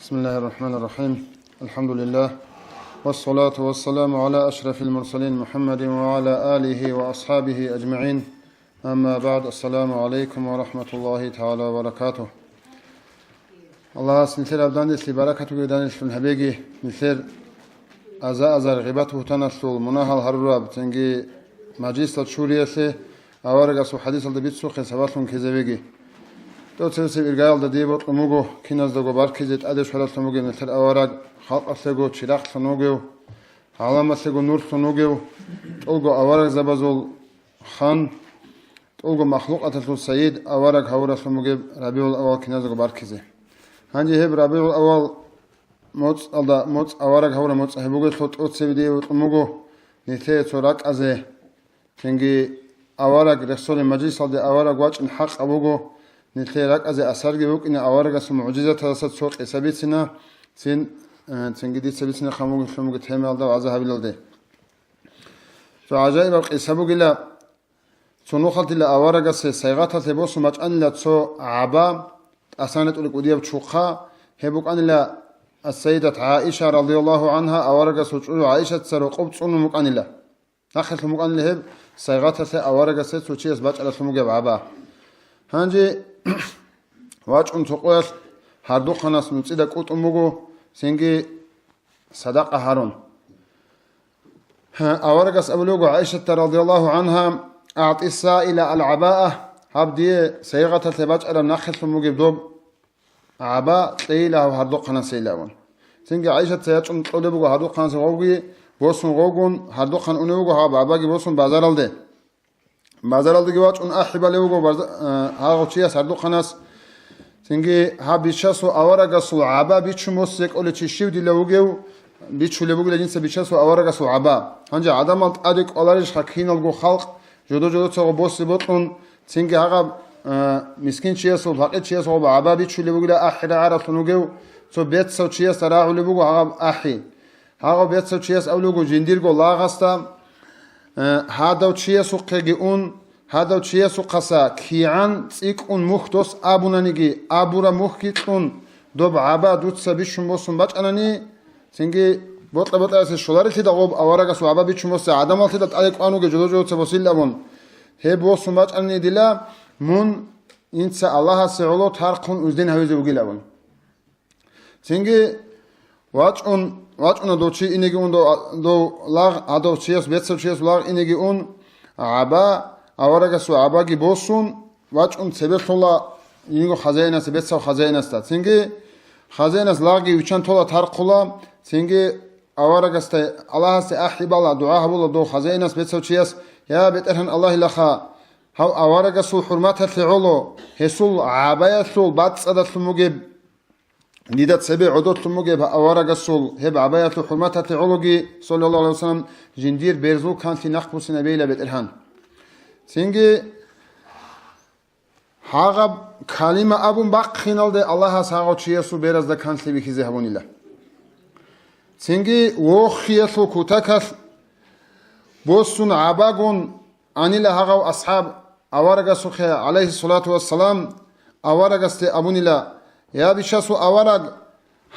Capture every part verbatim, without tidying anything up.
بسم الله الرحمن الرحيم. الحمد لله. والصلاة والسلام على أشرف المرسلين محمد وعلى آله وأصحابه أجمعين. أما بعد. السلام عليكم ورحمة الله تعالى وبركاته. Аллагьас нилъер абданилъи баракат бугеб данделъун гьабеги, нилъер аза-азар гъибат-бугьтаналъул мунагьал гьарураб, цинги мажлисал чуриялъе аварагасул хадисалда бицухъе сабаблъун ккезабеги. ТӀоцебесеб иргаялда дие бокьун буго киназдаго баркизе, тӀаде щваралъун бугеб нилъер авараг, халкъалъего чирахълъун вугев, гӀаламалъего нурлъун вугев, тӀолго аварагзабазул хан, тӀолго махлукъаталъул сайид авараг гьавуралъун бугеб РабигӀул-авал киназдаго баркизе. Гьанже гьеб РабигӀул-авал моцӀалда моцӀ авараг гьавураб моцӀ гьеб бугелъул тӀоцебе дие бокьун буго нилъее цо ракӀазе, цинги авараг рехсолеб мажлисалде авараг вачӀин хӀакъаб буго, нилъее ракӀазе асарги букӀине аварагасул мугӀжизатаздаса цо къиса бицина, цин, э, цинги дица бицина хъамуги лъумуги темаялда вагӀза гьабилалде. Цо гӀажаибаб къиса бугила, цо нухалъила аварагасе сайгъаталъе босун бачӀанила цо гӀаба, тӀасан ретӀулеб кӀудияб чухъа, гьеб букӀанила ас-Сайидат ГӀаиша радияллагьу гӀангьа, аварагасул чӀужу ГӀаишаца рокъоб цӀунун букӀанила. Нахъе лъун букӀанила гьеб сайгъаталъе аварагасе цо чияс бачӀаралъун бугеб гӀаба. Гьанже вачӀун цо къоялъ гьардухъанас нуцӀида кӀутӀун буго, цинги садакъа гьарун. Гьа, аварагас абулеб буго ГӀайшатда радияллагьу гӀангьа: «АгӀти саила ал-гӀабаа», гьаб дие сайгъаталъе бачӀараб нахъе лъун бугеб доб гӀаба кьейила гьав гьардухъанасейилан. Цинги ГӀайшатца ячӀун кьолеб буго гьардухъанасе гъовги, босун гъовгун, гьардухъан унев вуго гьаб гӀабаги босун базаралде. Базаралдеги вачӀун ахӀи балев вуго барза-, а, гьагъав чияс гьардухъанас. Цинги гьаб бичасул аварагасул гӀаба бичун босизе кӀолев чи щив дила вугев, бичулеб бугила жинца бичасул аварагасул гӀаба. Гьанже гӀадамал тӀаде кӀваларищха киналго халкъ жодо-жодоцаго босе бокьун, цинги гьагъаб, а, мискинчиясул, пакъирчиясул гӀаба бичулеб бугила ахӀи рагӀаралъун вугев, цо бецав чиясда рагӀулеб буго гьагъаб ахӀи. Гьагъав бецав чияс абулеб буго жиндирго лагъасда, э, гьадав чиясухъеги ун, гьадав чиясухъаса кигӀан цӀикӀкӀун мухь дос абунаниги, абураб мухьги кьун, доб гӀаба дуца бищун босун бачӀанани, цинги бокьа-бокьарасе щоларелъидал гъоб аварагасул гӀаба бичун босе гӀадамаллъидал тӀаде кӀван вугев жодо-жодоца босилабун, гьеб босун бачӀанани дила, мун инца Аллагьасе гӀоло тархъун узден гьавизе вугилабун. Цинги вачӀун, вачӀуна дов чи инеги ун дов, дов лагъ, гьадав чияс, бецав чияс лагъ инеги ун, гӀаба, аварагасул гӀабаги босун, вачӀун цебе лъула жинго хазаинасе, бецав хазаинасда. Цинги хазаинас лагъги виччан тола тархъула, цинги аварагасда, Аллагьасде ахӀи бала, дугӀа гьабула дов хазаинас, бецав чияс: «Я БетӀергьан Аллагьилаха, гьав аварагасул хӀурматалъе гӀоло, гьесул гӀабаялъул бацӀцӀадалъун бугеб, дида цебе гӀодолъун бугеб аварагасул гьеб гӀабаялъул хӀурматалъе гӀологи, саллаллагьу гӀалайгьи вассалам, жиндир берзул канлъи нахъбуссинабейила, БетӀергьан». Цинги гьагъаб калима абун бахъиналде Аллагьас гьагъав чиясул беразда канлъи бихьизе гьабунила. Цинги вохиялъул кутакалъ босун гӀабагун анила гьагъав асхӀаб аварагасухъе, гӀалайгьиссалату вассалам, аварагасде абунила: «Я бичасул авараг,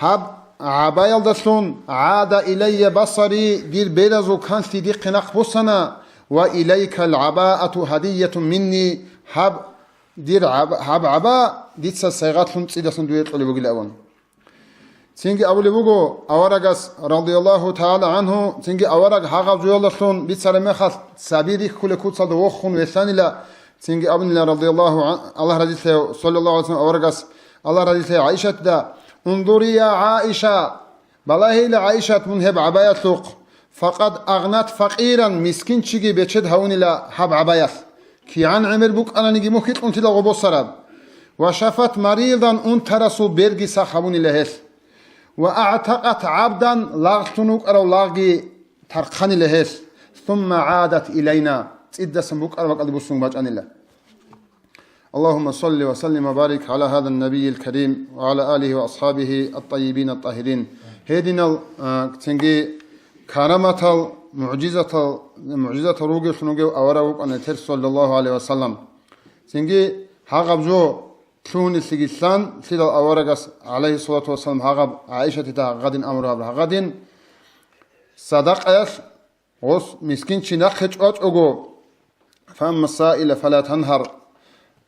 гьаб гӀабаялдалъун гӀада илайя басари, дир беразул канлъи дихъе нахъбуссана, ва илайкал гӀабаату гьадиятун минни, гьаб дир гӀаб-, гьаб гӀаба дица сайгъатлъун цӀидасан дуе кьолеб бугилан». Цинги абулеб буго аварагас, радияллагьу тагӀала гӀангьу, цинги авараг гьагъаб жоялдалъун бицараб мехалъ, цаби рихьулеб куцалда вохун велъанила, цинги абунила, радияллагьу гӀан-, Аллагь разилъаяв, саллаллагьу гӀалайгьи вассалам, аварагас, Аллагь разилъаяв ГӀайшатда: «Унзури, я ГӀайша, балагьейила, ГӀайшат, мун гьеб гӀабаялъухъ. Факъад агънат факъиран, мискинчиги бечед гьавунила гьаб гӀабаялъ. КигӀан гӀемер букӀананиги мухь кьунтила гъобосараб. Ва шафат маридан, унтарасул берги сах гьабунила гьелъ. Ва агӀтакъат гӀабдан, лагълъун вукӀарав лагъги тархъанила гьелъ. Сумма гӀадат илайна, цӀидасан букӀараб бакӀалде буссун бачӀанила». Аллагьумма салли ва саллим ва барик гӀала гьаза набийил карим ва гӀала алигьи ва асхӀабигьи ат-тайибин ат-тагьирин. Гьединал, а, цинги караматал, мугӀжизатал, мугӀжизатал ругеллъун вугев авараг вукӀана нилъер, саллаллагьу гӀалайгьи ва саллам. Цинги гьагъаб жо лъугьунеллъиги лъан, лъидал аварагас, гӀалайгьиссалату вассалам, гьагъаб ГӀаишатида гьагъадин амру гьаб гьагъадин, садакъаялъ гъос мискинчи нахъе чӀвачӀого, «Фамма саила фала танхар»,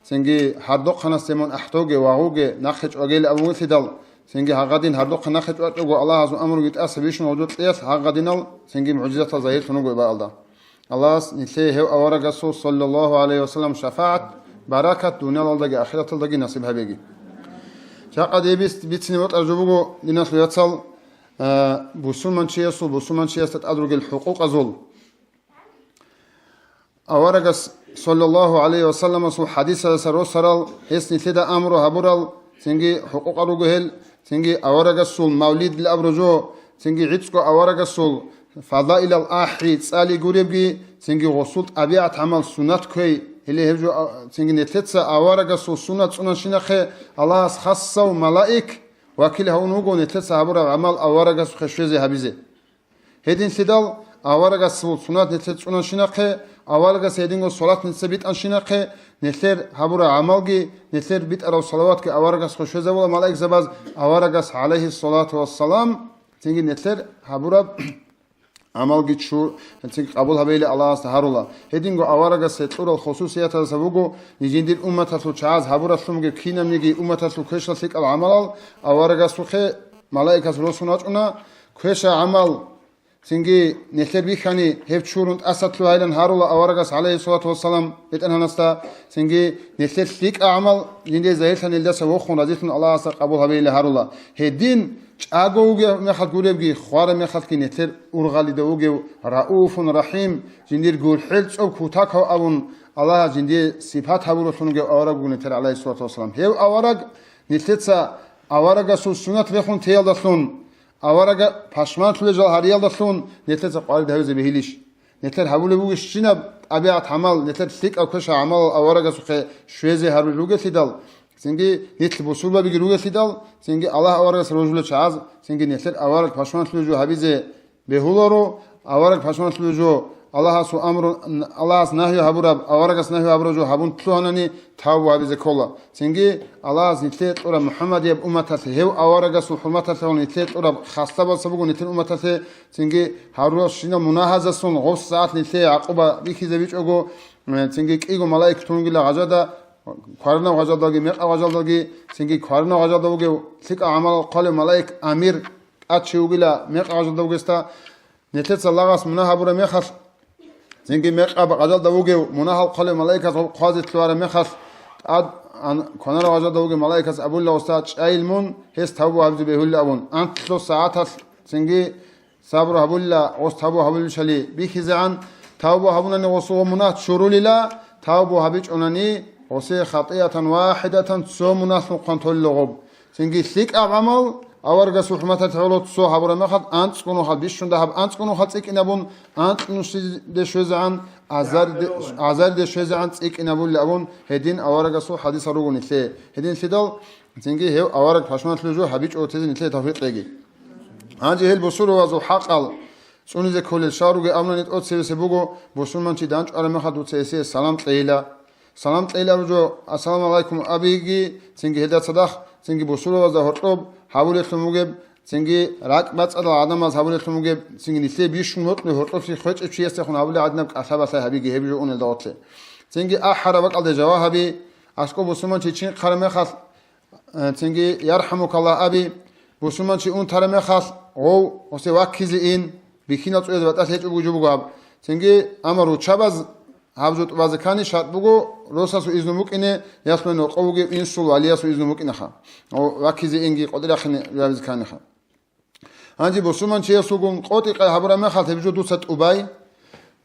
цинги гьардухъанасде мун ахӀдоге, вагъуге, нахъе чӀвагел абугелъидал, цинги гьагъадин гьардухъан нахъе чӀвачӀого Аллагьасул амруги тӀаса бищун гьудул кьиялъ гьагъадинал цинги мугӀжизатал загьирлъун руго баалда. Аллагьас нилъее гьев аварагасул, саллаллагьу гӀалайгьи вассалам, шафагӀат, баракат дуниялалдаги ахираталдаги насиб гьабеги. Жакъа дие бис-, бицине бокьараб жо буго, диналъул яцал, а, бусурманчиясул бусурманчиясда тӀад ругел хӀукъукъазул. Аварагас, саллаллагьу гӀалайгьи вассаламасул хӀадисалдаса росарал, гьес нилъеда амру гьабурал, цинги хӀукъукъал руго гьел, цинги аварагасул мавлидил абру жо, цинги гӀицӀго аварагасул фазаилал ахӀи цӀали гуребги, цинги гъосул тӀабигӀат-гӀамал суннат кквей, гьеле гьеб жо, а, цинги нилъеца аварагасул суннат цӀунанщинахъе Аллагьас хасав малаик вакил гьавун вуго нилъеца гьабураб гӀамал аварагасухъе щвезе гьабизе. Гьединлъидал аварагасул суннат нилъер цӀунанщинахъе, аварагас гьединго салат нилъер битӀанщинахъе, нилъер гьабураб гӀамалги, нилъер битӀараб салаватги аварагасухъе щвезабула малаикзабаз, аварагас, гӀалайгьиссалату вассалам, цинги нилъер гьабураб гӀамалги чу-, цинги къабул гьабейилан Аллагьасда гьарула. Гьединго аварагас гьекъурал хусусиятазда буго, жиндир умматалъул чагӀаз гьабуралъунги кинабниги умматалъул квешал лъикӀал гӀамалал аварагасухъе малаикас росун вачӀуна, квешаб гӀамал, цинги нилъер бихьани гьеб чурун тӀаса лъугьайилан гьарула аварагас, гӀалайгьиссалату вассалам, БетӀергьанасда, цинги нилъер лъикӀаб гӀамал жиндие загьирлъанилдаса вохун разилъун Аллагьасда къабул гьабейилан гьарула. Гьедин чӀаго вугев мехалъ гуребги, хвараб мехалъги нилъер ургъалида вугев, рауфун рахӀим, жиндир гурхӀел цӀоб кутакав абун, Аллагьас жиндие сипат гьабуралъун вугев авараг вуго нилъер, гӀалайгьиссалату вассалам. Гьев авараг нилъеца аварагасул суннат рехун теялдалъун, аварага пашманлъулел жал гьариялдалъун нилъеца къварид гьавизе бегьилищ? Нилъер гьабулеб бугищинаб тӀабигӀат-гӀамал, нилъер лъикӀаб квешал гӀамалал аварагасухъе щвезе гьарулел ругелъидал, цинги нилъ бусурбабиги ругелъидал, цинги Аллагь аварагас рожулел чагӀаз, цинги нилъер авараг пашманлъулеб жо гьабизе бегьуларо, авараг пашманлъулеб жо, Аллагьасул амру, Аллагьас нагьи гьабураб, аварагас нагьи гьабураб жо гьабун лъугьанани, тавбу гьабизе ккола. Цинги Аллагьас нилъее кьураб МухӀаммадияб умматалъе, гьев аварагасул хӀурматалъе гьавун нилъее кьураб хасабаца буго нилъер умматалъе, цинги гьаруралщинал мунагьазасун гъос сагӀат нилъее гӀакъуба бихьизабичӀого, цинги кӀиго малаик тунгила гъажада, кваранав гъажалдаги, мекъав гъажалдаги, цинги кваранав гъажалда вугев лъикӀал гӀамал хъвалев малаик Амир тӀад чи вугила мекъав гъажалда вугесда, нилъеца лагъас мунагь гьабураб мехалъ, цинги мекъаб гъажалда вугев мунагьал хъвалев малаикас гъоб хъвазе лъугьараб мехалъ, тӀад ан-, кванарав гъажалда вугев малаикас абула гъосда: «ЧӀайил мун, гьес тавбу гьабизе бегьулила», – абун. Анлъго сагӀаталъ цинги сабру гьабулила, гъос тавбу гьабулелъали бихьизегӀан, тавбу гьабунани гъосул мунагь чурулила, тавбу гьабичӀунани гъосе хатӀиятан вахӀидатан цо мунагьлъун хъван толила гъоб. Цинги лъикӀаб гӀамал, аварагасул хӀурматалъе гӀоло цо гьабураб мехалъ, анцӀго нухалъ, бищун дагьаб анцӀго нухалъ цӀикӀкӀинабун, анкьнусиде щвезегӀан, азарде, азарде щвезегӀан цӀикӀкӀинабулеб абун, гьедин аварагасул хӀадисал руго нилъее. Гьединлъидал цинги гьев авараг пашманлъулеб жо гьабичӀого тезе нилъее тавфикъ кьеги. Гьанже гьел бусурбабазул хӀакъал цӀунизе кколел щал ругел абунани тӀоцебесеб буго, бусурманчи данчӀвараб мехалъ дуца гьесие салам кьейила. Салам кьейиларо жо, «Ассаламу гӀалайкум» абиги, цинги гьелда цадахъ, цинги бусурбабазда гьоркьоб гьабулеблъун бугеб, цинги ракӀбацӀцӀадал гӀадамаз гьабулеблъун бугеб, цинги нилъее бищун гьоркьоб гьоркьоблъи хвечӀеб чиясдехун гьабулеб гӀадинаб кӀалъа-балъай гьабиги гьеб жо унелда гъорлъе. Цинги ахӀараб бакӀалде жаваб гьаби, аскӀоб бусурманчи чӀинхъараб мехалъ, э, цинги «ЯрхӀамукаллагь» аби, бусурманчи унтараб мехалъ гъов гъосе ваккизе ин, бихьинал цӀуязе батӀалъи гьечӀеб буго жо буго гьаб. Цинги, амма руччабаз гьаб жо тӀубазе ккани шартӀ буго, росасул изну букӀине, ясулан рокъов вугев инсул валиясул изну букӀинаха. О, ваккизе инги къотӀи рахъине жавабизе кканиха. Гьанже бусурманчиясулгун къотӀи-къай гьабураб мехалъ гьеб жо дуца тӀубай.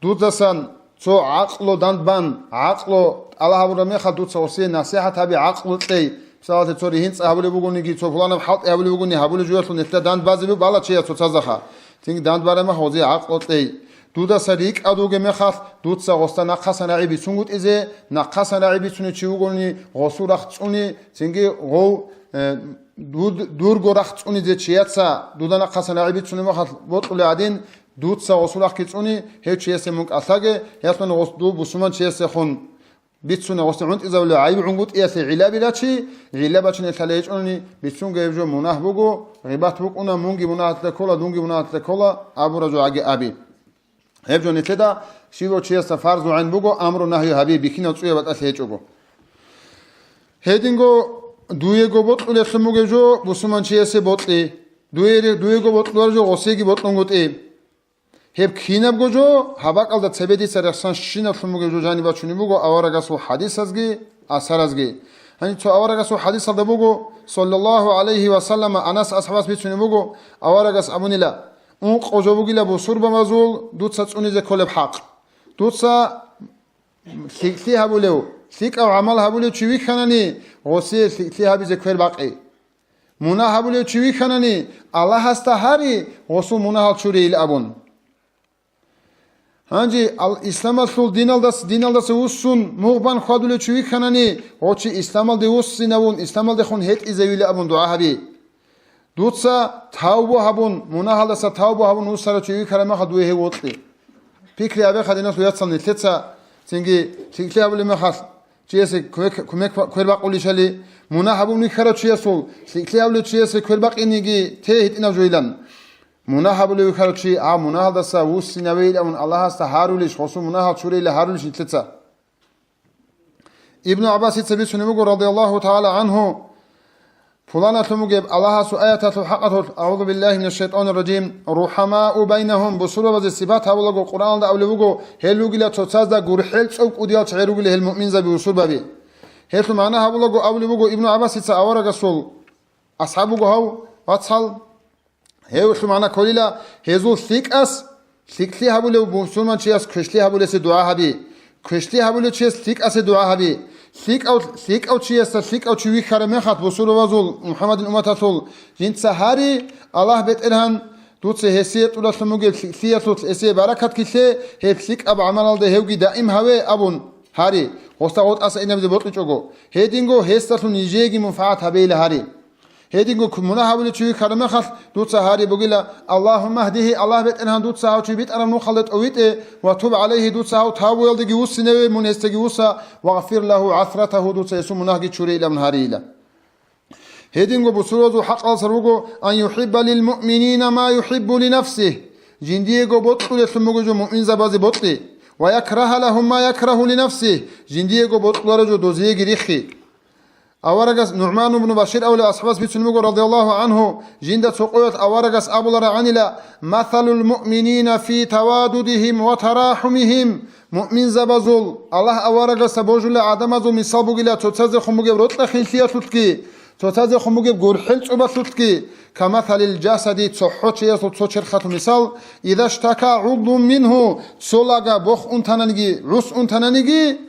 Дудасан цо гӀакълу дандбан, гӀакълу тӀала гьабураб мехалъ дуца гъосие насихӀат гьаби, гӀакълу кьей. Мисалалъе, цо ригьин цӀа гьабулеб бугониги, цо пуланаб хӀалтӀи гьабулеб бугони, гьабулеб жоялъул нилъеда дандбазе бу-, бала чияс цоцазаха. Цинги дандбараб мехалъ гъозие гӀакълу кьей. Дудаса рикӀкӀад вугеб мехалъ, дуца гъосда нахъасан рагӀи бицунгутӀизе, нахъасан рагӀи бицунев чи вугони, гъосул рахъ цӀуни, цинги гъов, э, дуд-, дурго рахъ цӀунизе чияца дуда нахъасан рагӀи бицунеб мехалъ бокьулеб гӀадин, дуца гъосул рахъги цӀуни, гьев чиясе мун кӀалъаге, гьелъун гъос-, дов бусурманчиясехун бицуна, гъосда гӀунтӀизабулев гӀайиб гӀунгутӀиялъе гӀиллаби рачи, гӀилла бачине лъалей гьечӀони, бицунго гьеб жо мунагь буго, гъибат букӀуна, мунги мунагьалъе ккола, дунги мунагьалъе ккола, абураб жо гӀаги аби. Гьеб жо нилъеда щивав чиясда фарзу гӀайн буго, амру-нагью гьаби бихьинав цӀуяб батӀалъи гьечӀого. Гьединго дуего бокьулелъун бугеб жо бусурманчиясе бокьи, дуе-, дуего бокьулареб жо гъосиеги бокьунгутӀи. Гьеб кинабго жо, гьаб бакӀалда цебе дица рехсанщинаблъун бугеб жо жаниб бачунеб буго аварагасул хадисазги асаразги. Гьаниб цо аварагасул хадисалда буго, саллаллагьу гӀалайгьи ва саллама, Анас асхӀабас бицунеб буго, аварагас абунила: «Ункъо жо бугила бусурбабазул дуца цӀунизе кколеб хӀакъ. Дуца лъикӀлъи гьабулев, лъикӀав гӀамал гьабулев чи вихьанани, гъосие лъикӀлъи гьабизе квер бакъи. Мунагь гьабулев чи вихьанани, Аллагьасда гьари, гъосул мунагьал чурейил», – абун. Гьанже ал-, исламалъул диналдас-, диналдаса вуссун мугъ бан хьвадулев чи вихьанани, гъо чи исламалде вуссинавун, исламалдехун гьетӀизавила абун дугӀа гьаби. Дуца тавбу гьабун, мунагьалдаса тавбу гьабун вуссарав чи вихьараб мехалъ дуе гьев вокьи. Пикри гьабеха, диналъул яцал, нилъеца цинги лъикӀлъи гьабулеб мехалъ чиясе кумек, кумек квер бакъулищали, мунагь гьабун вихьарав чиясул лъикӀлъи гьабулев чиясе квер бакъиниги те гьитӀинаб жойилан. Мунагь гьабулев вихьарав чи, а мунагьалдаса вуссинавейилан Аллагьасда гьарулищ, гъосул мунагьал чурейилан гьарулищ нилъеца? Ибну ГӀаббасица бицунеб буго, радияллагьу тагӀала гӀангьу, пуланалъун бугеб Аллагьасул аяталъул хӀакъалъулъ, агӀузу биллагьи минаш шайтӀанир ражим, рухӀамау байнагьум, бусурбабазе сипат гьабулаго Къуръаналда абулеб буго, гьел ругила цоцазда гурхӀел цӀоб кӀудиял чагӀи ругила гьел муъминзаби бусурбаби. Гьелъул магӀна гьабулаго абулеб буго Ибну ГӀаббасица аварагасул асхӀаб буго гьав, вацал. Гьев лъумана кколила, гьезул лъикӀас, лъикӀлъи гьабулев мусулманчияс квешлъи гьабулесе дугӀа гьаби. Квешлъи гьабулев чияс лъикӀасе дугӀа гьаби. ЛъикӀав, лъикӀав чиясда лъикӀав чи вихьараб мехалъ бусурбабазул, МухӀаммадил умматалъул, жинца гьари, Аллагь БетӀергьан, дуца гьесие тӀуралъун бугеб лъикӀлъиялъулъ гьесие баракат килъе, гьеб лъикӀаб гӀамалалда гьевги даим гьаве абун гьари, гъосда гъотӀаса инабизе бокьичӀого. Гьединго гьесдалъун нижееги мунфагӀат гьабейила гьари. Гьединго мунагь гьабулев чи вихьараб мехалъ, дуца гьари бугила: «Аллагьумма гьдигьи», Аллагь БетӀергьан, дуца гьав чи битӀараб нухалде тӀовитӀе, «ва туб гӀалайгьи», дуца гьав тавбуялдеги вуссиневе, мун гьесдаги вусса, «вагъфир лагьу гӀасратагьу», дуца гьесул мунагьги чурейилан гьарийила. Гьединго бусурбабазул хӀакъалъулъ руго: «Ан юхӀибба лил муъминина ма юхӀиббу ли нафсигь», жиндиего бокьулелъун буго жо муъминзабазе бокьи, «ва якрагьа лагьум ма якрагьу ли нафсигь», жиндиего бокьуларо жо дозиеги риххи. Аварагас НугӀман ибн Башир абулев асхӀабас бицун буго, радияллагьу гӀангьу, жинда цо къоялъ аварагас абуларагӀанила: «Масалул муъминина фи тавадудигьим ва тарахумигьим», муъминзабазул, Аллагь аварагасда божулел гӀадамазул мисал бугила цоцазехун бугеб рокьа-хинлъиялъулъги, цоцазехун бугеб гурхӀел цӀубалъулъги, «камасалил жасади», цохӀо чиясул цо черхалъул мисал, «иза штака гӀудвун мингьу», цо лага бох унтананиги, гӀус унтананиги,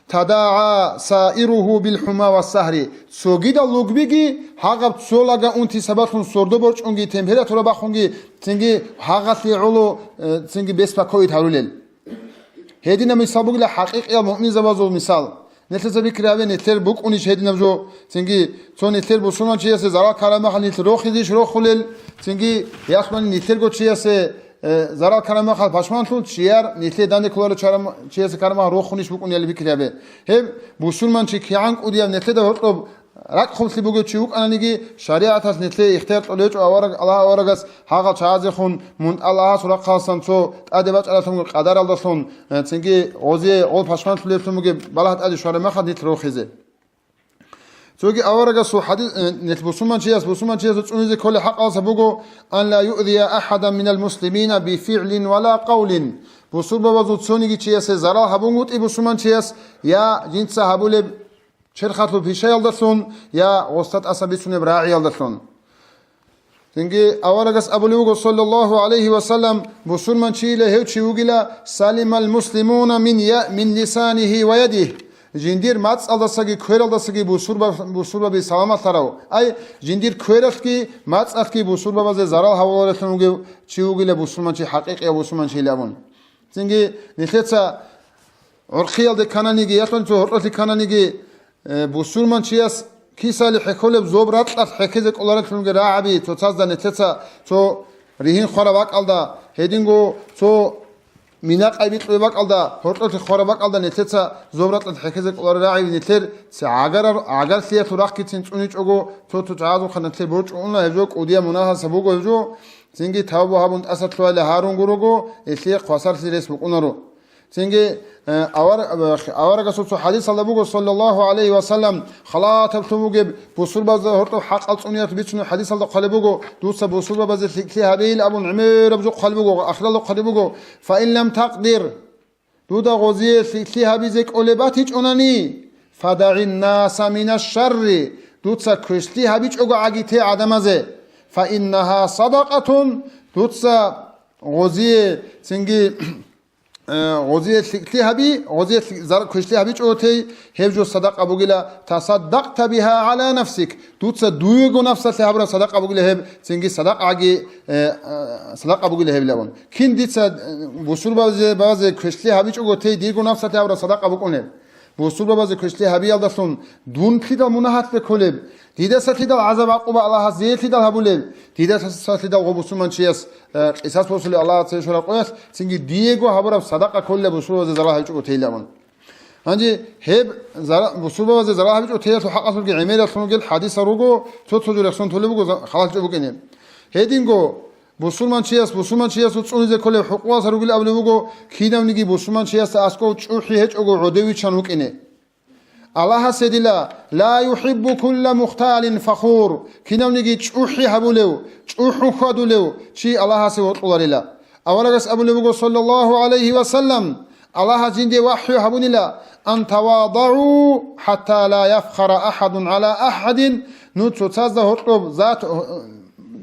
«тадагӀа саиругьу бил хӀума ва сагьри», цогидал лугбиги гьагъаб цо лага унти сабаблъун сордо борчӀунги, температура бахунги, цинги гьагъалъе гӀоло, э, цинги беспокоить гьарулел. Гьединаб мисал бугила хӀакъикъиял муъминзабазул мисал. Нилъеца бикри гьабе, нилъер букӀунищ гьединаб жо, цинги цо нилъер бусурманчиясе зарал ккараб мехалъ нилъ рохизейищ рохулел, цинги ялъуни нилъерго чиясе э, зарал ккараб мехалъ пашманлъун, чияр нилъее данде кколарев чарам-, чиясе ккараб мехалъ рохунищ букӀунебали бикри гьабе. Гьеб бусурманчи кигӀан кӀудияб, нилъеда гьоркьоб ракӀ хъублъи бугев чи вукӀананиги, шаригӀаталъ нилъее ихтияр кьолеб гьечӀо авараг-, Аллагь аварагас гьагъал чагӀазехун мун Аллагьасул рахъалъан цо тӀаде бачӀаралъун бугеб къадаралдалъун, э, цинги гъозие гъол пашманлъулеблъун бугеб балагь тӀаде щвараб мехалъ нилъ рохизе. Цоги аварагасул хадис, э, нилъ бусурманчияс, бусурманчиясда цӀунизе кколеб хӀакъалъа буго: «Ан ла юъзия ахадан минал муслимина би фигӀлин ва ла къавлин». Бусурбабазул цониги чиясе зарал гьабунгутӀи бусурманчияс, я жинца гьабулеб черхалъул пишаялдалъун, я гъосда тӀаса бицунеб рагӀиялдалъун. Цинги аварагас абулев вуго, саллаллагьу гӀалайгьи ва саллам, бусурманчийила гьев чи вугила, «салимал муслимуна мин я-, мин лисанигьи ва ядигь». Жиндир мацӀалдасаги квералдасаги бусурба-, бусурбаби саламатлъарав. Ай, жиндир квералъги мацӀалъги бусурбабазе зарал гьавуларелъун вугев чи вугила бусурманчи, хӀакъикъияв бусурманчийилан абун. Цинги нилъеца гӀурхъиялде ккананиги, ялъуни цо гьоркьолъи ккананиги, э, бусурманчияс кисали хӀехьолеб зоб ракьалъ хӀехьезе кӀоларелъунги рагӀаби, цоцазда нилъеца цо ригьин хвараб бакӀалда, гьединго цо мина къайбикьулеб бакӀалда, гьоркьолъи хвараб бакӀалда нилъеца зобракьалъ хӀехьезе кӀоларел рагӀи нилъер гӀагарар-, гӀагарлъиялъул рахъгицин цӀуничӀого, цо-цо чагӀазухъа нилъер борчӀун уна, гьеб жо кӀудияб мунагьалса буго гьеб жо, цинги тавба гьабун тӀасалъугьайилан гьарун гурого, гьелъие хвасарлъи рес букӀунаро. Цинги, э, авар-, э, аварагасул цо хӀадисалда буго, саллаллагьу гӀалайгьи ва саллам, халатаблъун бугеб бусурбабазда гьоркьоб хӀакъал цӀуниялъ бицунеб хӀадисалда хъвалеб буго, дуца бусурбабазе лъикӀлъи гьабейил абун гӀемераб жо хъвалеб буго, ахиралда хъвалеб буго, «Фаин лам такъдир», дуда гъозие лъикӀлъи гьабизе кӀолеб батичӀонани, «фадагӀин наса минаш шарри», дуца квешлъи гьабичӀого гӀаги те гӀадамазе, «фаиннагьа садакъатун», дуца гъозие цинги, э, гъозие лъикӀлъи гьаби, гъозие лъи-, зар-, квешлъи гьабичӀого тей, гьеб жо садакъа бугила, «тасаддакъта бигьа гӀала нафсик», дуца дуего нафсалъе гьабураб садакъа бугила гьеб, цинги садакъаги, э, э, садакъа бугила гьебилан. Кин дица, э, бусурбабазе, базе квешлъи гьабичӀого тей, диего нафсалъе гьабураб садакъа букӀун гьеб. Бусурбабазе квешлъи гьабиялдалъун дун лъидал мунагьалъе кколеб? Дидаса лъидал гӀазаб-гӀакъуба Аллагьас дие лъидал гьабулеб? Дидаса лъидал гъо бусурманчияс, э, къисас босулеб Аллагьас цеве щвараб къоялъ, цинги диего гьабураб садакъа кколила бусурбабазе зарал гьабичӀого тейилан. Гьанже гьеб зара-, бусурбабазе зарал гьабичӀого теялъул хӀакъалъулги гӀемералъун ругел хӀадисал руго, цо-цо жо рехсон толеб буго за-, халалъ чӀо букӀине. Гьединго, бусурманчияс бусурманчиясул цӀунизе кколеб хӀукъуялъа ругел абулеб буго, кинавниги бусурманчиясда аскӀов чӀухӀи гьечӀого гӀодов виччан вукӀине. Аллагьас гьедила, «Ла юхӀиббу кулла мухталин фахур», кинавниги чӀухӀи гьабулев, чӀухӀун хьвадулев чи Аллагьасе вокьуларила. Аварагас абулеб буго, саллаллагьу гӀалайгьи ва саллам, Аллагьас жинде вахӀю гьабунила, «Ан тавадагӀу хӀатта ла яфхара ахӀадун гӀала ахӀадин», ну цоцазда гьоркьоб зат,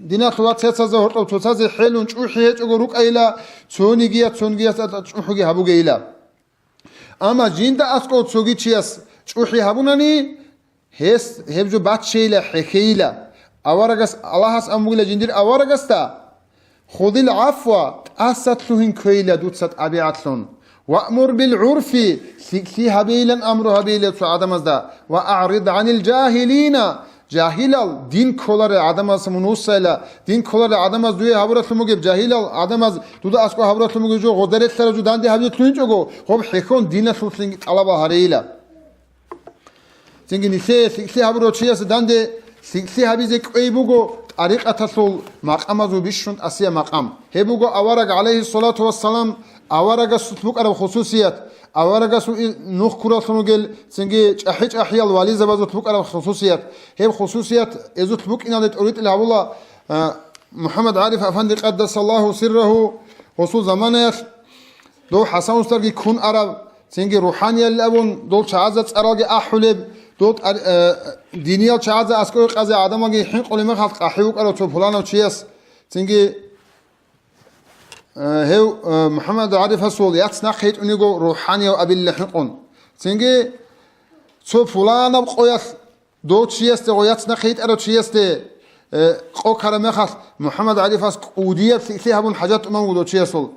диналъул вацасда гьоркьоб цоцазе хӀелун чӀухӀи гьечӀого рукӀайила, цонигияс цонгиясда чӀухӀуги гьабугейила. Амма жинда аскӀов цоги чияс чӀухӀи гьабунани, гьес гьеб жо баччейила, хӀехейила. Аварагас, Аллагьас амругила жиндир аварагасда, «Худил гӀафва», тӀаса лъугьин кквейила дуца тӀабигӀатлъун. «Ваъмур бил гӀурфи», лъикӀлъи гьабейилан амру гьабейила цо гӀадамазда. «Ва аърид гӀанил жагьилина», жагьилал, дин кколарел гӀадамаз мун вуссайила, дин кколарел гӀадамаз дуе гьабуралъун бугеб, жагьилал гӀадамаз дуда аскӀов гьабуралъун бугеб жо гъозарелъараб жо данде гьабизе лъугьинчӀого, гъоб хӀехьон диналъулъин тӀалабал гьарейила. Цинги нилъее лъикӀлъи гьабурав чиясда данде лъикӀлъи гьабизе кӀвей буго тӀарикъаталъул макъамазул бищун тӀасияб макъам. Гьеб буго авараг, гӀалайгьиссалату вассалам, аварагасулъ букӀараб хусусият, аварагасул и-, нух ккураллъун ругел, цинги чӀахӀи-чӀахӀиял вализабазулъ букӀараб хусусият. Гьеб хусусият эзулъ букӀиналде тӀоритӀил гьабула, а, МухӀаммад ГӀариф Афанди, къаддасаллагьу сиррагьу, гъосул заманаялъ дов ХӀасан устарги ккун араб, цинги рухӀаниялин абун, дол чагӀазда цӀаралги ахӀулеб, дол тӀар-, э, диниял чагӀазда аскӀове къазе гӀадамалги хӀинкъулеб мехалъ къахӀи вукӀарав цо пуланав чияс, цинги, э, гьев, э, МухӀаммад ГӀарифасул яц нахъе йитӀуниго рухӀанияв абилла хӀинкъун. Цинги цо пуланаб къоялъ дов чиясде, гъо яц нахъе йитӀарав чиясде, э, къо ккараб мехалъ, МухӀаммад ГӀарифас кӀудияб лъикӀлъи гьабун хӀажат тӀуман вуго дов чиясул.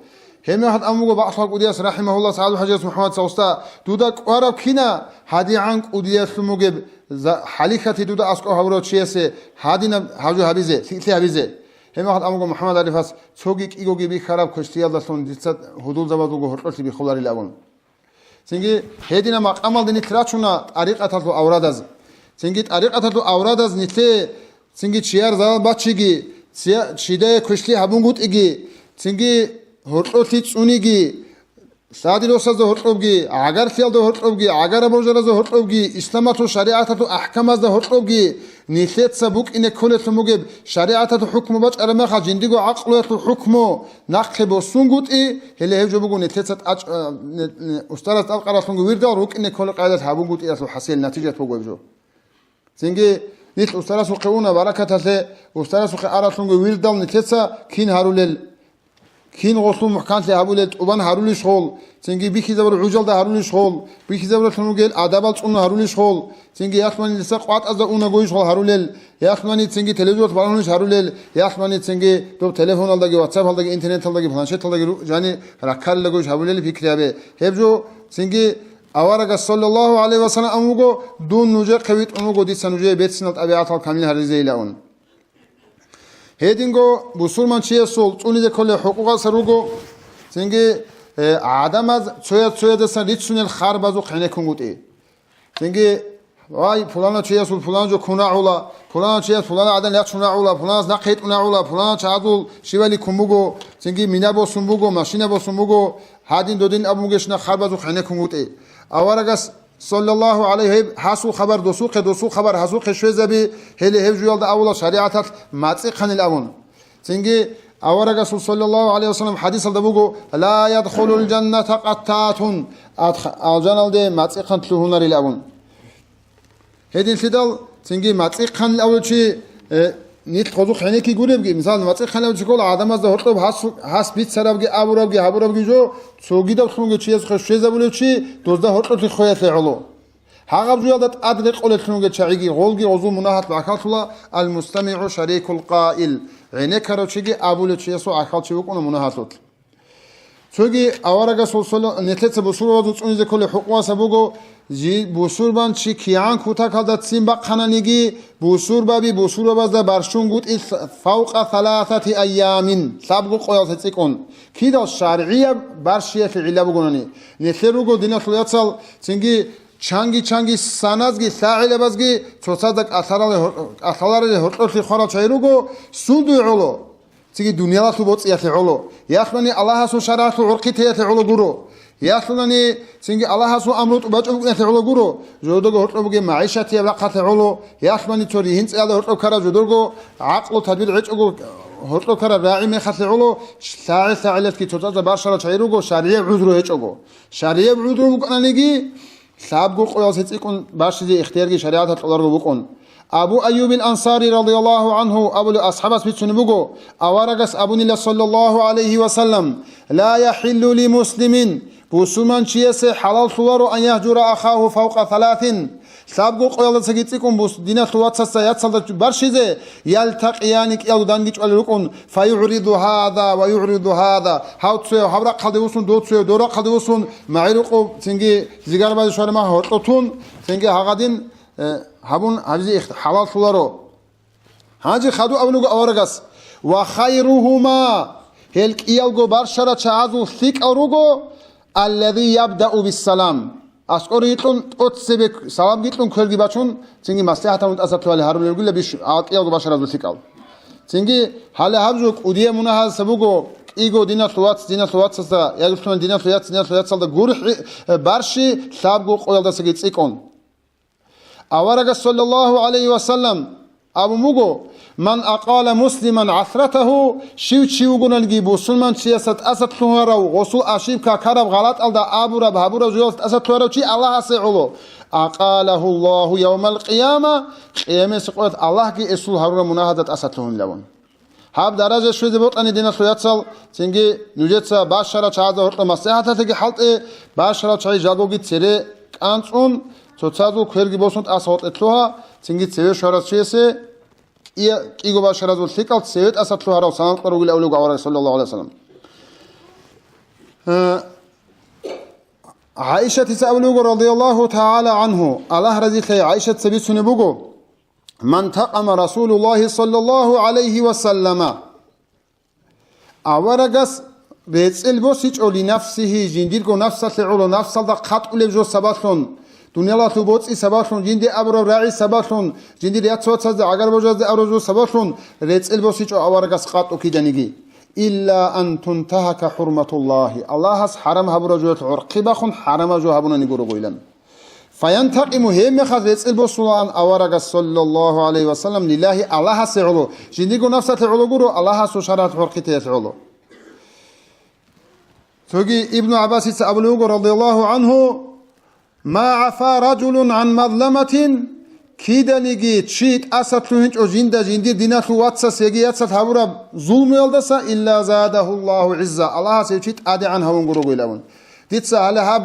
Гьеб мехалъ абун буго бакълъал кӀудияс, рахӀимагьуллагь, СагӀадул ХӀажияс МухӀаммад Саусда, дуда кӀвараб кина гьадигӀан кӀудиялъун бугеб за-, хӀалихьати дуда аскӀов гьабурав чиясе гьадинаб гьаб жо гьабизе, лъикӀлъи гьабизе. Гьеб мехалъ абун буго МухӀаммад ГӀарифас, цоги кӀигоги бихьараб квешлъиялдалъун дица гьудулзабазулго гьоркьолъи биххуларилан абун. Цинги гьединаб макъамалде нилъ рачуна тӀарикъаталъул аврадаз. Цинги тӀарикъаталъул аврадаз нилъее, цинги чияр зарал бачиги, ция-, чидае квешлъи гьабунгутӀиги, цинги гьоркьолъи цӀуниги, лъади-росазда гьоркьобги, гӀагарлъиялда гьоркьобги, гӀагараб божаразда гьоркьобги, исламалъул шаригӀаталъул ахӀкамазда гьоркьобги, нилъеца букӀине кколелъун бугеб шаригӀаталъул хӀукму бачӀараб мехалъ жиндиго гӀакълуялъул хӀукму нахъе босунгутӀи, гьеле гьеб жо буго нилъеца тӀач-, а, не-, не-, устараз тӀадкъаралъунги вирдал рукӀине кколел къайдалъ гьабунгутӀиялъул хӀасил натижат буго гьеб жо. Цинги нилъ устарасухъе уна баракаталъе, устарасухъе аралъунги вирдал нилъеца кин гьарулел, кин гъолъул мухӀканлъи гьабулел тӀубан гьарулищ гъол, цинги бихьизабураб гӀужалда гьарулищ гъол, бихьизабуралъун ругел адабал цӀуна гьарулищ гъол, цинги ялъмани дица къватӀазда унагойищ гъол гьарулел, ялъмани цинги телевизоралъ балагьунищ гьарулел, ялъмани цинги доб телефоналдаги, ватсапалдаги, интернеталдаги, планшеталдаги ру-, жани раккариллагойищ гьабулел пикри гьабе. Гьеб жо цинги аварагас, саллаллагьу гӀалайгьи ва саллам, абун буго, дун нужехъе витӀун вуго дица нужее берцинал тӀабигӀатал камил гьаризейилан. Гьединго бусурманчиясул цӀунизе кколеб хӀукъукъалъа руго, цинги Э, гӀадамаз цояз-цоязасан рицунел харбазухъ гӀенеккунгутӀи. Цинги, вай, пуланав чиясул пулан жо ккун рагӀула, пуланав чияс пуланав гӀадан яцун рагӀула, пуланас нахъе гьитӀун рагӀула, пуланав чагӀазул щивали ккун буго, цинги мина босун буго, машина босун буго, гьадин-додин абун бугещина харбазухъ гӀенеккунгутӀи. Аварагас, саллаллагьу гӀалайгьи, гьеб гьасул хабар досухъе, досул хабар гьасухъе щвезаби, гьеле гьеб жуялда авула шаригӀаталъ мацӀихъанил абун. Цинги аварагасул, саллаллагьу гӀалайгьи вассалам, хӀадисалда буго: «Ла ядхулул жанната къаттатун», адх-, алжаналде мацӀихъан лъугьунарил абун. Гьединлъидал цинги мацӀихъан абулев чи, э, нилъ гъозухъ гьенекки гуребги, мисал, мацӀихъан абулев чи ккола гӀадамазда гьоркьоб гьас, гьас бицарабги, абурабги, гьабурабги жо, цогидавлъунги чиясухъе щвезабулев чи, дозда гьоркьоблъи хвеялъе гӀоло. Гьагъаб жуялда тӀад рекъолеллъунги чагӀиги, гъолги гъозул мунагьалъ бахъалъула, «Ал-мустамигӀу шарикул къаил», гӀенеккарав чиги абулев чиясул гӀахьалчи вукӀуна мунагьалъулъ. Цоги аварагасул сола-, нилъеца бусурбабазул цӀунизе кколеб хӀукъуаса буго, жи-, бусурбанчи кигӀан кутакалда ццин бахъананиги, бусурбаби бусурбабазда барщунгутӀи фавкъа саласати айямин, лъабго къоялъе цӀикӀкӀун. Кидал шаргӀияб барщиялъе гӀилла бугонани, нилъер руго диналъул яцал, цинги чанги-чанги саназги лъагӀелабазги цоцазда кӀалъарали-, кӀалъаларали гьоркьоблъи хварал чагӀи руго, сундуе гӀоло. Цинги дуниялалъул боцӀиялъе гӀоло, ялъуни Аллагьасул шаргӀалъул гӀурхъи теялъе гӀоло гуро, ялъуни цинги Аллагьасул амру тӀубачӀун букӀиналъе гӀоло гуро, жодорго гьоркьоб бугеб магӀишатияб рахъалъе гӀоло, ялъуни цо ригьин цӀиялда гьоркьоб ккараб жодорго гӀакълу тадбир гьечӀого гьоркьоб ккараб рагӀи мехалъе гӀоло, лъагӀел-лъагӀелалъги цоцазда барщарал чагӀи руго, шаргӀияб гӀузру гьечӀого. ШаргӀияб гӀузру букӀананиги, лъабго къоялъе цӀикӀкӀун бащизе ихтиярги шаригӀаталъ кьоларого букӀун. Абу Айюбил Ансари радияллагьу гӀангьу абулев асхӀабас бицунеб буго, аварагас абунила, саллаллагьу гӀалайгьи вассалам: «Ла яхӀиллу ли муслимин», бусурманчиясе хӀалаллъуларо, «ан ягьжура ахаху фавкъа саласин», лъабго къоялдасаги цӀикӀкӀун бус-, диналъул вацасда яцалда барщизе, «ялтакъияни», кӀиялго дандчӀвалел рукӀун, «фаюгӀриду гьаза ва югӀриду гьаза», гьав цояв гьав рахъалде вуссун, дов цояв дов рахъалде вуссун, магӀирукъо цинги зигарбазе щвараб мехалъ гьоркьов тун, цинги гьагъадин, э, гьабун гьабизе ихт-, хӀалаллъуларо. Гьанже хадуб абулеб буго аварагас: «Ва хайругьума», гьел кӀиялго барщарал чагӀазул лъикӀал руго, «аллази ябдау биссалам», аскӀоре гьикьун, тӀоцебе саламги кьун, кверги бачун, цинги маслихӀат гьабун тӀаса лъугьалел гьарулел ругила биш-, а, кӀиялго башаразул лъикӀал. Цинги гьале гьаб жо кӀудияб мунагьалдаса буго, кӀиго диналъул вац диналъул вацасда, яги лъугьан диналъул яц диналъул яцалда гурхӀи, э, барщи лъабго къоялдасаги цӀикӀкӀун. Аварагас, саллаллагьу гӀалайгьи вассалам, абун буго: «Ман акъала муслиман гӀасратагьу», щив чи вугоналги бусурманчиясда тӀаса лъугьарав гъосул ашиб какараб гъалатӀалда абураб гьабураб жоялъ тӀаса лъугьарав чи Аллагьасе гӀоло, «акъалагьу Аллагьу явмал къияма», къиямасеб къоялъ Аллагьги эсул гьарураб мунагьазда тӀаса лъугьунилавун. Гьаб даража щвезе бокьани, диналъул яцал, цинги нужеца башарал чагӀазда гьоркьоб маслихӀаталъеги хӀалтӀе, башарал чагӀи жагоги цере кӀанцӀун, цоцазул кверги босун тӀаса гьоркье лъугьа, цинги цеве щварав чиясе кӀия-, кӀиго башаразул лъикӀал цеве тӀаса лъугьарал санал кьурав вугилан абулеб авараг, саллаллагьу гӀалайгьи вассалам. Э, ГӀайшатица абулеб буго, радияллагьу тагӀала гӀангьу, Аллагь разилъай, ГӀайшатица бицунеб буго: «Ман такъама Расулуллагьи саллаллагьу гӀалайгьи вассаллама». Аварагас рецӀел босичӀо, «линафсигьи», жиндирго нафсалъе гӀоло, нафсалда хъатӀулеб жо сабаблъун, дуниялалъул боцӀи сабаблъун, жинде абураб рагӀи сабаблъун, жиндир яц-вацазда, гӀагар-божазда абураб жо сабаблъун рецӀел босичӀо аварагас къатӀу киданиги. «Илла ан тунтагьака хӀурматуллагьи», Аллагьас хӀарам гьабураб жоялъ гӀорхъи бахун, хӀарамаб жо гьабунани гурого илан. «Фаянтакъиму», гьеб мехалъ рецӀел босулаан аварагас, саллаллагьу гӀалайгьи вассалам, «лиллагьи», Аллагьасе гӀоло, жиндирго нафсалъе гӀоло гуро, Аллагьасул шаргӀалъ гӀорхъи теялъе гӀоло. Цоги Ибну ГӀаббасица абулеб буго, радияллагьу гӀангьу: «Ма гӀафа ражулун гӀан мазламатин», киданиги чи тӀаса лъугьинчӀо жинда жиндир диналъул вацас яги яцалъ гьабураб зулмуялдаса, «илла задагьу Аллагьу гӀизза», Аллагьас гьев чи тӀадегӀан гьавун гурого илавун. Дица гьале гьаб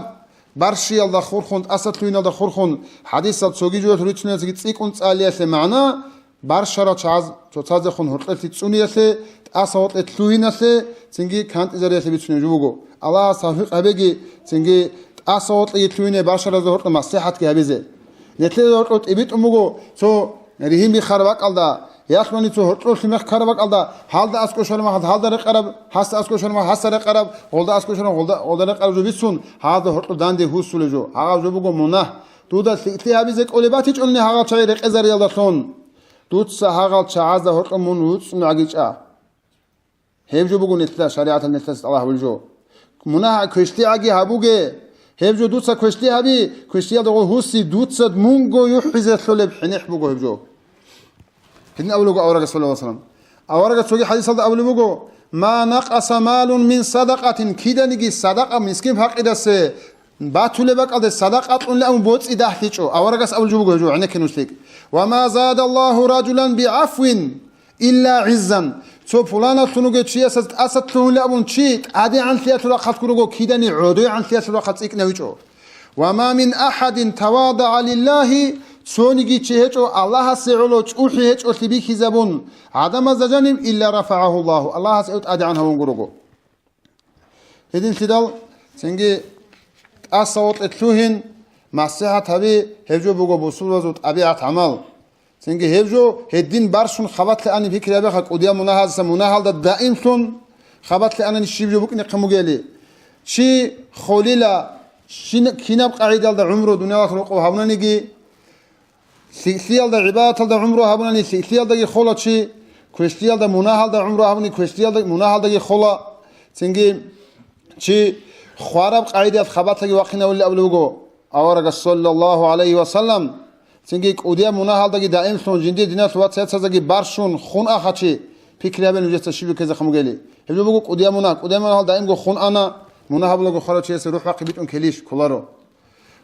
барщиялда хурхун, тӀаса лъугьиналда хурхун, хӀадисал цоги жоялъ рицунелъги цӀикӀкӀун цӀалиялъе магӀна, барщарал чагӀаз цоцазехун гьоркьелъи цӀуниялъе, тӀаса гьоркье лъугьиналъе, цинги кантӀизариялъе бицунеб жо буго. Аллагьас тавфикъ гьабеги, цинги тӀаса гьоркьеги лъугьине барщаразда гьоркье маслихӀатги гьабизе. Нилъеда гьоркьоб тӀибитӀун буго цо ригьин биххараб бакӀалда, Ялъуни цо гьоркьорлъи мех ккараб бакӀалда, гьалда аскӀошараб махалъ гьалда рекъараб, гьасда аскӀошараб махалъ гьасда рекъараб, гъолда аскӀошараб гъолда, гъолда рекъараб жо бицун, гьалда гьоркьор данде гьусулеб жо. Гьагъаб жо буго мунагь. Дуда лъикӀлъи гьабизе кӀолеб батичӀони гьагъал чагӀи рекъезариялдалъун. Дуца гьагъал чагӀазда гьоркьор мун вуцӀцӀун гӀагичӀа. Гьеб жо буго нилъеда шаригӀаталъ нилъеца тӀалаб гьабулеб жо. Мунагь квешлъи гӀаги гьабуге. Гьеб жо дуца квешлъи гьаби, квешлъиялда гъо гьуси, дуца мунго юхӀизелъулеб хӀинихӀ буго гьеб жо. Гьедин абулеб буго аварагас, саллаллагьу гӀалайгьи ва саллам. Аварагас цоги хӀадисалда абулеб буго: «Ма накъаса малун мин садакъатин», киданиги садакъа мискин-пакъирасе батулеб бакӀалде садакъа кьун абун боцӀи дагьлъичӀо. Аварагас абулеб жо буго гьеб жо, гӀенекке нушлъи. «Ва ма задаллагьу ражулан бигӀафвин илла гӀиззан». Цо пуланалъун вугев чиясаз тӀаса лъугьунилан абун чи тӀадегӀанлъиялъул рахъалъ гурого кидани гӀодойгӀанлъиялъул рахъалъ цӀикӀкӀинавичӀо. «Ва ма мин ахӀадин тавадаъа лиллагьи», цониги чи гьечӀо Аллагьасе гӀоло чӀухӀи гьечӀолъи бихьизабун гӀадамазда жаниб, «илла рафагӀагьу Аллагьу», Аллагьас гьев тӀадегӀан гьавун гурого. Гьединлъидал цинги тӀаса гъоркье лъугьин, масихӀат гьаби, гьеб жо буго бусурбабазул тӀабигӀат-гӀамал. Цинги гьеб жо гьедин барщун хабалъе ани пикри гьабеха, кӀудиял мунагьаздаса мунагьалда даимлъун хабалъе анани щиб жо букӀинехъин бугели. Чи холила, щин-, кинаб къагӀидалда гӀумру дуниялалъ рокъоб гьабунаниги, лъикӀлъиялда гӀибадаталда гӀумру гьабунани лъикӀлъиялдаги хола чи, квешлъиялда мунагьалда гӀумру гьабуни квешлъиялда мунагьалдаги хола. Цинги чи хвараб къагӀидаялъ хабалъаги вахъинавулин абулеб буго аварагас, саллаллагьу гӀалайгьи ва саллам. Цинги кӀудияб мунагьалдаги даимлъун, жиндир диналъ вацал-яцаздаги барщун хун ахачи, пикри гьабе нужеца щиб бихьизехъин бугели. Гьеб жо буго кӀудияб мунагь, кӀудияб мунагьал даимго хун ана, мунагь гьабулаго хварав чиясе рухӀ бахъи битӀун келищ, кколаро.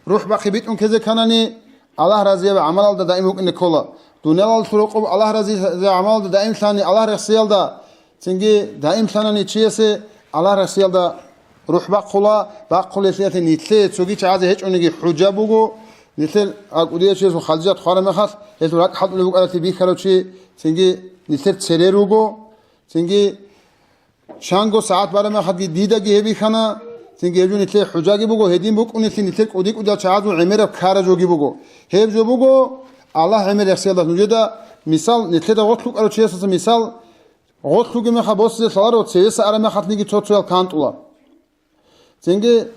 РухӀ бахъи битӀун кезе кканани, Аллагь разияб гӀамалалда даим вукӀине ккола. Дуниялалъул рокъоб Аллагь разияб гӀамалалда даим лъани, Аллагь рехсиялда цинги даим лъанани чиясе Аллагь рехсиялда рухӀ бахъула, бахъулелъиялъе нилъее цоги чагӀазе гьечӀониги хӀужа буго, нилъер а кӀудияв чиясул хадижат хвараб мехалъ, гьелъул ракӀ хӀалтӀулеб букӀаралъи бихьарав чи цинги нилъер цере руго, цинги Чанго сагӀат бараб мехалъги дидаги гьеб бихьана, цинги гьеб жо нилъее хӀужаги буго, гьедин букӀунелъи нилъер кӀуди-кӀудиял чагӀазул гӀемераб ккараб жоги буго. Гьеб жо буго, Аллагь гӀемер рехсиялда нужеда, мисал, нилъеда гъорлъ вукӀарав чиясаса, мисал, гъорлъ вугеб мехалъ босизе лъаларо, цевеса араб мехалъниги цо-цоял кантӀула. Цинги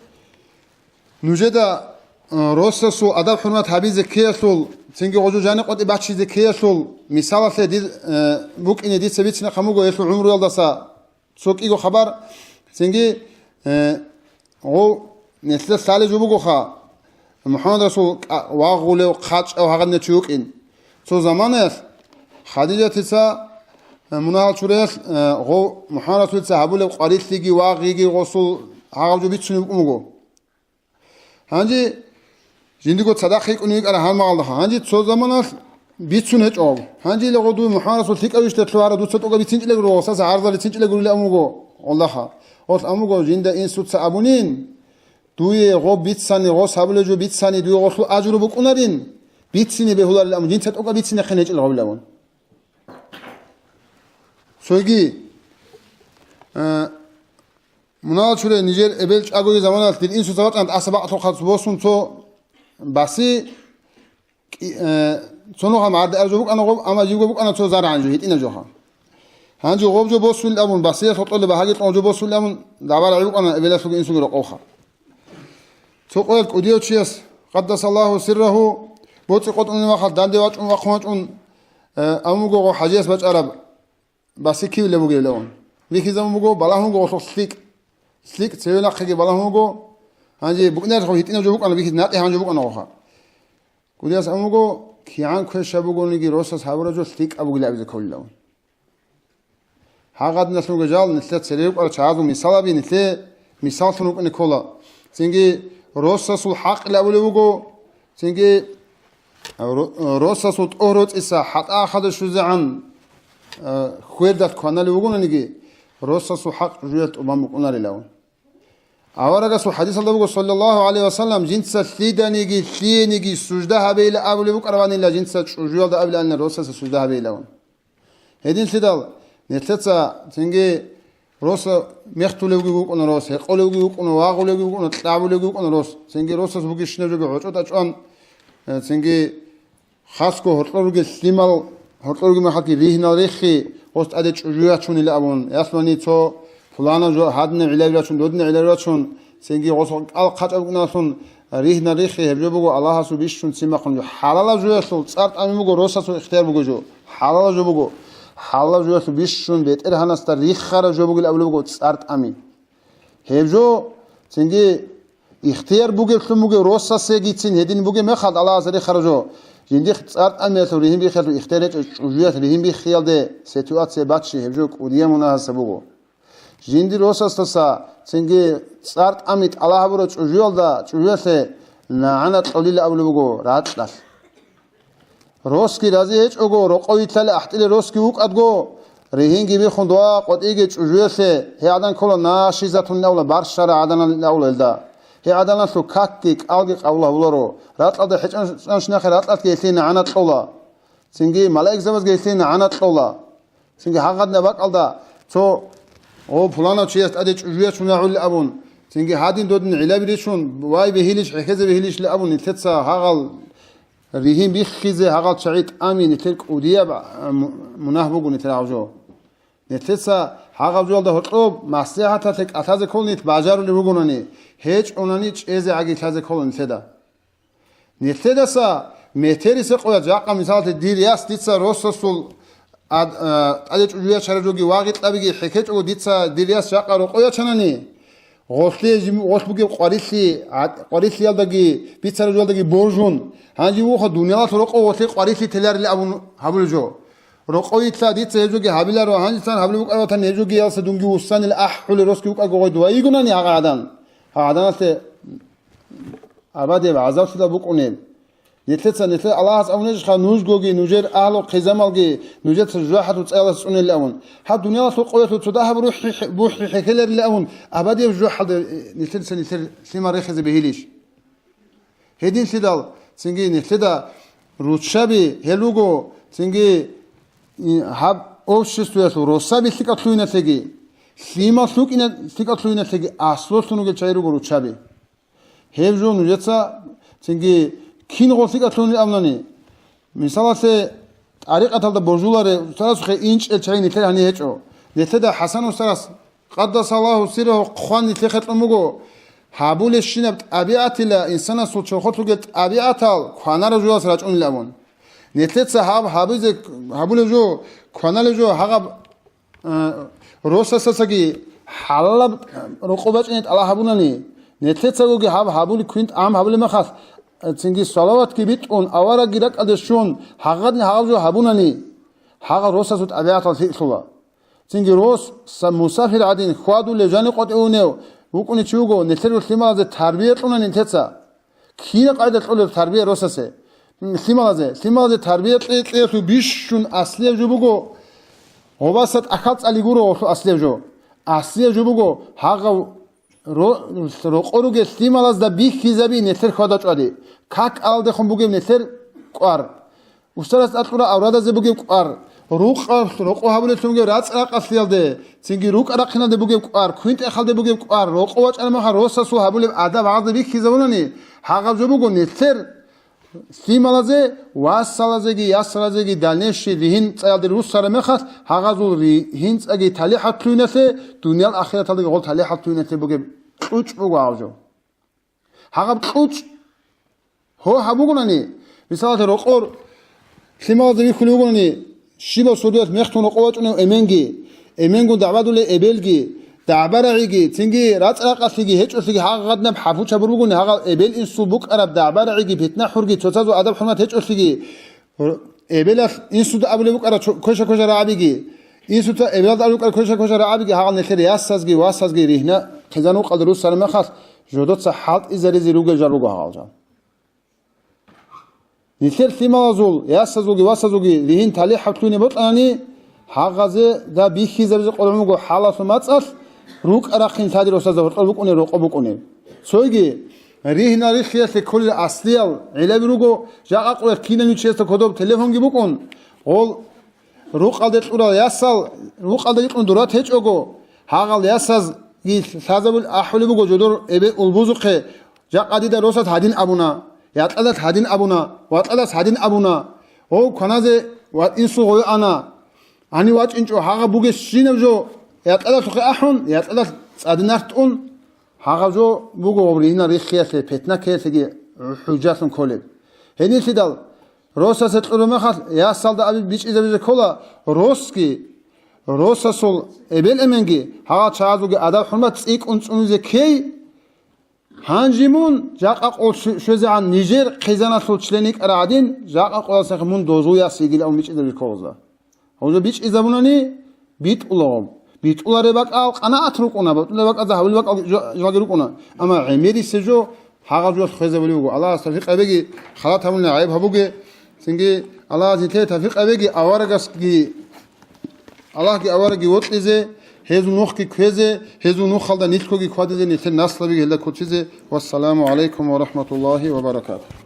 нужеда, э, росасул адаб-хӀурмат гьабизе ккеялъул, цинги гъожо жаникъватӀи баччизе ккеялъул, мисалалъе, дир, э, букӀине дица бицинехъан буго гьелъул гӀумруялдаса цо кӀиго хабар, цинги, э, гъов нилъеда лъалеб жо бугоха, МухӀаммад Расул кӀа-, вагъулев, хъачӀав гьагъадинав чи вукӀин. Цо заманаялъ Хадижатица, э, мунагьал чураялъ, э, гъов МухӀаммад Расулица гьабулеб къварилъиги вагъиги гъосул гьагъаб жо бицунеб букӀун буго. Гьанже жиндиго цадахъ йикӀун йикӀара гьалмагъалдаха. Гьанже цо заманалъ бицун гьечӀо гьаб. Гьанже иле гъов дуе МухӀаммад Расул лъикӀав ищ лъугьарав дуца тӀокӀаб бицинчӀилел руго, гъосаса гӀарза рицинчӀилел ругилан абун буго гъолдаха. Гъолъ абун буго, жинда инсуца абунин, дуе гъоб бицани, гъос гьабулеб жо бицани, дуе гъолъул ажру букӀунарин, бицине бегьуларилан абун, жинца тӀокӀаб бицинехъин гьечӀел гъавилавун. Цоги, э, мунагьал чурай нижер эбел чӀагоги заманалъ дир инсуца вачӀана тӀаса бакълъухъа босун цо баси, кӀи-, э, цо нухалъ мардеар жо букӀана гъоб, амма живго букӀана цо заргӀан жо, гьитӀина жоха. Гьанже гъоб жо босулин абун, басиялъ гьоркьолеб багьаги кьун жо босулин абун, дагӀба-рагӀи букӀана эбелалъулги инсулги рокъовха. Цо къоялъ кӀудияв чияс, къаддасаллагьу сиррагьу, боцӀи къотӀунеб мехалъ данде вачӀун вахъун вачӀун, э, абун буго гъо хӀажияс бачӀараб баси кивилеб бугебилан. Бихьизабун буго, балагьун буго гъолъухъ лъикӀ. ЛъикӀ цеве нахъеги балагьун буго. Гьанже букӀинарехъо гьитӀинаб жо букӀана, бихьизе накъи гьабун жо букӀана гъоха. КӀудияс абун буго, кигӀан квешаб бугониги росас гьабураб жо лъикӀаб бугилан абизе кколилан. Гьагъадиналъунго жал нилъер церер рукӀарал чагӀазул мисалаби нилъее мисаллъун рукӀине ккола. Цинги росасул хӀакъилан абулеб буго, цинги ро-, росасул тӀогь роцӀиса хӀатӀа ахада щвезегӀан, э, хвердалъ кваналев вугонаниги, росасул хӀакъ жуялъ тӀубан букӀунарилан. Аварагасул хадисалда буго, саллаллагьу гӀалайгьи ва саллам, жинца лъиданиги, лъиениги сужда гьабейилан абулеб букӀарабанила, жинца чӀужуялда абилаанила росасе сужда гьабейилан. Гьединлъидал нилъеца цинги роса мехтулевги вукӀуна рос, гьекъолевги вукӀуна, вагъулевги вукӀуна, кьабулевги вукӀуна рос, цинги росас бугищинаб жоги гӀочӀо тӀачӀван, э, цинги Хасго гьоркьор ругел лъимал гьоркьорги махалги ригьнал риххи, гъос тӀаде чӀужу ячунила абун, ясмани цо пулана жо гьадина гӀилаби рачун, додина гӀилаби рачун, цинги гъос кӀал хъачӀаб букӀуналъун ригьнал риххи, гьеб жо буго Аллагьасул бищун цимахъун жо. ХӀалалаб жоялъул цӀар тӀами буго, росасул ихтияр буго жо. ХӀалалаб жо буго. ХӀалалаб жоялъул бищун бетӀергьанасда риххараб жо бугил абулеб буго цӀар тӀами. Гьеб жо, цинги ихтияр бугеблъун бугев росасегицин гьедин бугеб мехалда Аллагьас рихараб жо, жиндихъ цӀар тӀамиялъул ригьин бихиялъул ихтияр гьечӀеб чӀужуялъ ригьин биххиялде ситуация баччи, гьеб жо кӀудияб мунагьаса буго. Жиндир росасдаса цинги цӀар тӀами тӀалаб гьабураб чӀужуялда, чӀужуялъе нагӀана кьолила абулеб буго ракьалъ. Росги рази гьечӀого, рокъов йилъали ахӀтӀилел росги вукӀадго, ригьинги биххун дова къватӀиги чӀужуялъе, гьей гӀадан ккола нашизатун авла, барщара гӀаданал авла гьелда. Гьей гӀаданалъул какги кӀалги къабул гьабуларо, ракьалда хӀечӀанщинахъе ракьалъги гьелъие нагӀана кьола. Цинги малаикзабазги гьелъие нагӀана кьола. Цинги гьагъадина бакӀалда цо, о, пуланав чияс тӀаде чӀужуяч мунагьулел абун, цинги гьадин додин гӀилаби ричун, вай бегьилищ, хӀехьезе бегьилищ абун, нилъеца гьагъал ригьин биххизе гьагъал чагӀи тӀами нилъер кӀудияб, а, му-, мунагь буго нилъер гьав жо. Нилъеца гьагъав жоялда гьоркьоб маслихӀаталъе кӀалъазе ккол нилъ бажарулел ругонани, гьечӀонани чӀезе гӀаги лъазе ккола нилъеда. Нилъедаса метерисе къоялъ жакъа, мисалалъе, дир яс дица росасул ад-, а, тӀаде чӀужу ячараб жоги вагъикьабиги хӀехьечӀого дица дир яс жакъа рокъов ячанани, гъолъие жим-, гъолъ бугеб къварилъи, гӀад-, къварилъиялдаги бицараб жоялдаги божун, гьанже вуха дуниялалъул рокъов гъолъие къварилъи теларили абун гьабулеб жо. Рокъов йилъа дица гьеб жоги гьабиларо, гьанжесан гьабулеб букӀаратан гьеб жогиялса дунги вуссанил ахӀулел росги вукӀаго гъой дова йигонани гьагъа гӀадан. Гьагъа гӀаданалъе абадияб гӀазаблъидал букӀунеб. Нилъеца, нилъер Аллагьас абунежха, нужгоги, нужер агьлу-хъизамалги, нужеца жужахӀалъул цӀаялас цӀунелилан. Гьаб дуниялалъул къоялъул цо дагьаб рухӀи-, бухӀи хӀехьеларилан, абадияб жужахӀалда нилъеца нилъер лъимал рехизе бегьилищ? Гьединлъидал, цинги нилъеда руччаби гьел руго, цинги, и, гьаб обществоялъул росаби лъикӀаб лъугьиналъеги, лъимал лъукӀина-, лъикӀаб лъугьиналъеги аслолъун ругел чагӀи руго руччаби. Гьеб жо нужеца цинги кин гъолъикӀалъунил абунани, мисалалъе, тӀарикъаталда божуларе устарасухъе инчӀел чагӀи нилъер гьанир гьечӀо. Нилъеда ХӀасан устарас, къаддасаллагьу сиррагьу, хъван нилъехъе кьун буго, гьабулебщинаб тӀабигӀатила инсанасул чорхолъ ругел тӀабигӀатал кванараб жоялъ рачӀунил абун. Нилъеца гьаб гьабизе, гьабулеб жо, кваналеб жо гьагъаб Э, росасдасаги хӀалалаб рокъоб бачӀине тӀалаб гьабунани, нилъецагоги гьаб гьабули квин тӀагӀам гьабулеб мехалъ, э, цинги салаватги битӀун, аварагги ракӀалде щун, гьагъадин гьагъаб жо гьабунани, гьагъал росасул тӀабигӀатал лъикӀлъула. Цинги рос са-, мусафир гӀадин хьвадулев, жанив къватӀивунев вукӀунев чи вуго, нилъер лъималазе тарбия кьуна нилъеца. Кина къайда кьолеб тарбия росасе? Лъималазе, лъималазе тарбия кье-, кьеялъул бищун аслияб жо буго, гъобаса тӀахьал цӀали гуро гъолъул аслияб жо. Аслияб жо буго, гьагъав ро-, рокъо ругел лъималазда бихьизаби нилъер хьвада-чӀвади, как алалдехун бугеб нилъер кӀвар. Устарас тӀад кьура аврадазе бугеб кӀвар, рукъалъ рокъо гьабулеллъун бугеб рацӀ-ракъалъиялде, цинги рукӀа-рахъиналде бугеб кӀвар, квинтӀехалде бугеб кӀвар, рокъо вачӀараб мехалъ росасул гьабулеб адаб гьагъазда бихьизабунани, гьагъаб жо буго нилъер лъималазе, васалазеги, ясалазеги дальнейший ригьин цӀаялде руссараб мехалъ, гьагъазул ригьин цӀаги талихӀат лъугьиналъе, дуниял ахираталдаги гъол талихӀат лъугьиналъе бугеб кьучӀ буго гьав жо. Гьагъаб кьучӀ гьо гьабугунани, мисалалъе, рокъор лъималазда бихьулев вугони, щибаб сордоялъ мехтун рокъов вачӀунев эменги, эменгун дагӀбадулев эбелги, дагӀба-рагӀиги, цинги рацӀ-ракъалъиги гьечӀолъиги гьагъаднаб хӀапучабур бугони, гьагъал эбел-инсул букӀараб дагӀба-рагӀиги, питна-хӀурги, цоцазул адаб-хӀурмат гьечӀолъиги, Эбелалъ инсуда абулеб букӀара чо-, квеша-квеша рагӀабиги, инсуца эбелалда абулеб букӀара квеша-квеша рагӀабиги, гьагъал нилъер ясазги васазги ригьна хъизан рукъалда руссараб мехалъ, жодоца хӀалтӀизаризе ругел жал руго гьагъал жал. Нилъер лъималазул, ясазулги васазулги ригьин талихӀаблъугьине бокьанани, гьагъазе да бихьизабизе къоргӀун буго хӀалалъул мацӀалъ, рукӀа-рахъин лъади росазда гьоркьор букӀунеб, рокъо букӀунеб. Цойги, ригьна рихиялъе кколел аслиял гӀилаби руго, жакъа къоялъ киналниги чиясда кодоб телефонги букӀун, гъол рукъалде кьурал ясал, рукъалда рикьун дурат гьечӀого, гьагъал ясазги лъазабул ахӀулеб буго жодор эбел-улбузухъе, жакъа дида росас гьадин абуна, якьадас гьадин абуна, ватӀадас гьадин абуна, гъов кваназе ва инсул гъой ана. Гьанив вачӀинчӀо гьагъаб бугебщинаб жо, якьалалъухъе ахӀун, якьалалъ цӀадинар тӀун, гьагъаб жо буго гъаб ригьинал риххиялъе, петна ккеялъеги хӀужалъун кколеб. Гьенилъидал, росасе кьураб мехалъ, ясалда абизе бичӀчӀизабизе ккола, росги, росасул эбел-эменги гьагъал чагӀазулги адаб-хӀурмат цӀикӀкӀун цӀунизе ккей. Гьанже мун жакъа къо щвезегӀан нижер хъизаналъул член йикӀараб гӀадин, жакъа къоялъ мун дозул яс йигилан бичӀчӀизабизе ккола. Гьанже бичӀчӀизабунани, битӀулаго. БитӀулареб бакӀал къанагӀат рукӀуна, битӀулареб бакӀалда гьабулеб бакӀал жо-, жалги рукӀуна. Амма гӀемерисеб жо гьагъаб жоялъ хвезабулеб буго. Аллагьас тавфикъ гьабеги, халат гьабуни гӀайиб гьабуге. Цинги Аллагьас нилъее тавфикъ гьабеги, аварагасги, Аллагьги аварагги вокьизе, гьезул нухги кквезе, гьезул нухалда нилъгоги хьвадизе, нилъер наслабиги гьелда ккучӀизе. Вассаламу гӀалайкум ва рахӀматуллагьи ва баракатугь.